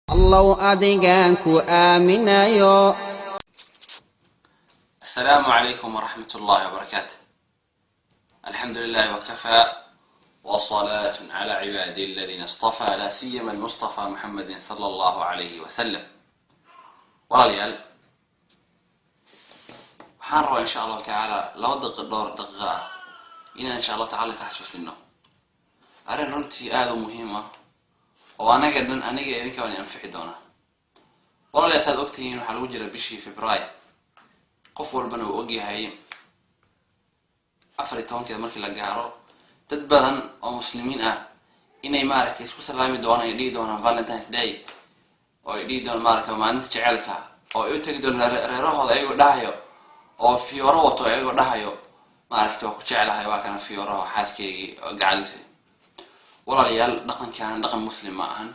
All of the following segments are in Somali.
Allow adigaan ku aaminayo. السلام عليكم ورحمة الله وبركاته. الحمد لله وكفى، وصلاة على عباده الذين اصطفى، لا سيما المصطفى محمد صلى الله عليه وسلم. Walaalayaal, waxaan rabaa, insha Allahu tacaala, 2 daqiiq, dhowr daqiiqa ah, inaan insha Allahu tacala is xasuusino arrin runtii aada u muhiim ah oo anaga dhan, aniga idinka baan anfici doonaa. Walaalayaal, saad ogtihiin, waxaa lagu jira bishii February. Qof walbana uu ogyahay 14-keeda markii la gaaro, dad badan oo Muslimiin ah inay, maaragtay, isku salaami doonaan, ay dhihi doonaan Valentine's Day, oo ay dhihi doonaan, maaragtay, maalinta jeceelka, oo ay u tegi doonaan reerahooda ayagoo dhahayo oo fiyooro wato, ayagoo dhahayo, maaragtay, "Waa ku jeclahay, waa kana fiyooraho xaaskeygii oo gacalisay." Walaalayaal, dhaqankan dhaqan Muslim ma ahan.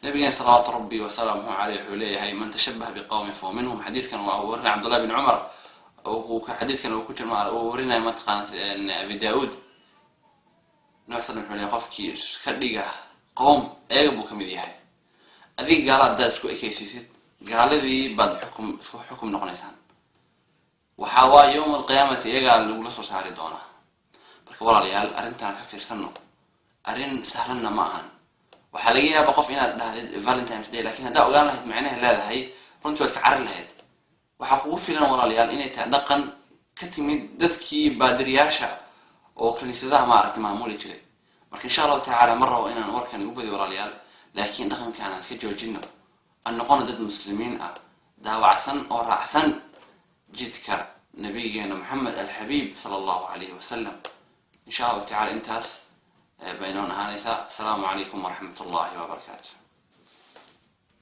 Nabigeen salawaatu rabbi wasalaamuhu caleyh wuxuu leeyahay: "Man tashabaha biqawmin fahuwa minhum." Xadiidkan waa uu warinay Cabdullah bin Cumar, xadiidkan uu ku jiro uu warinaya, mataqaana, Abi Daauud. Nabi sal wuxuu leeyahay: qofkii iska dhiga qowm, ayaga buu kamid yahay. Adiga gaala haddaad isku ekeysiisid, gaaladii baad xukum isku xukum noqonaysaan. Waxaa waa yowma alqiyaamati iyagaa lagula soo saari doonaa. Marka walaalayaal, arrintaan ka fiirsano. Arrin sahlanna ma ahan. Waxaa laga yaabaa qof inaad dhahdid Valentine's Day, lakin haddaa ogaan lahayd macnaha leedahay, runtii waad ka carari lahayd. Waxaa kugu filan, walaalayaal, inay tahay dhaqan ka timid dadkii baadiriyaasha oo kaniisadaha, maaragtay, maamuli jiray. Marka insha Allahu tacaala, ma rabo inaan warkan igu badiyo, walaalayaal, laakiin dhaqankaan aan iska joojino, aan noqono dad Muslimiin ah, daawacsan oo raacsan jidka nabigeena Moxamed alxabiib sala Allahu calayhi wasalam. Insha Allahu tacala, intaas bay inoon ahaanaysaa. Asalaamu calaykum waraxmat ullahi wabarakaatu.